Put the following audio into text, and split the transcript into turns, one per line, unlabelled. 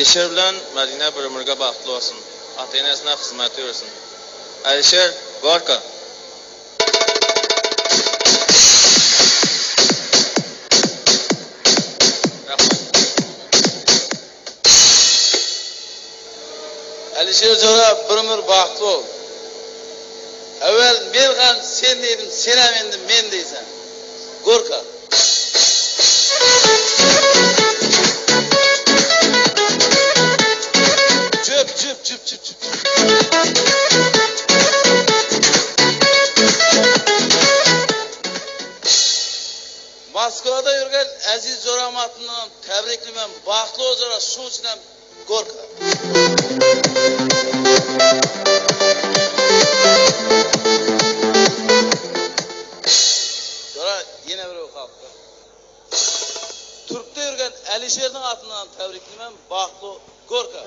Alisher bilan Madina bir umrga baxtli bo'lsin. Ota-enasine xizmat yursin. Alisher, Gorka. Rahmat.
Alisher jo'ra, bir umr baxtli bo'l. Avval men ham sen dedim, sen ham endi men deysan. Gorka. Jup jup jup jup jup. Moskvada yurgan aziz jo'ram otidan tabriklayman. Baxtli bo'l jo'ra, shu uchun ham Gorka. Jo'ra, yana birov qolibdi. Turkda yurgan Alisherning otidan tabriklayman. Baxtli Gorka.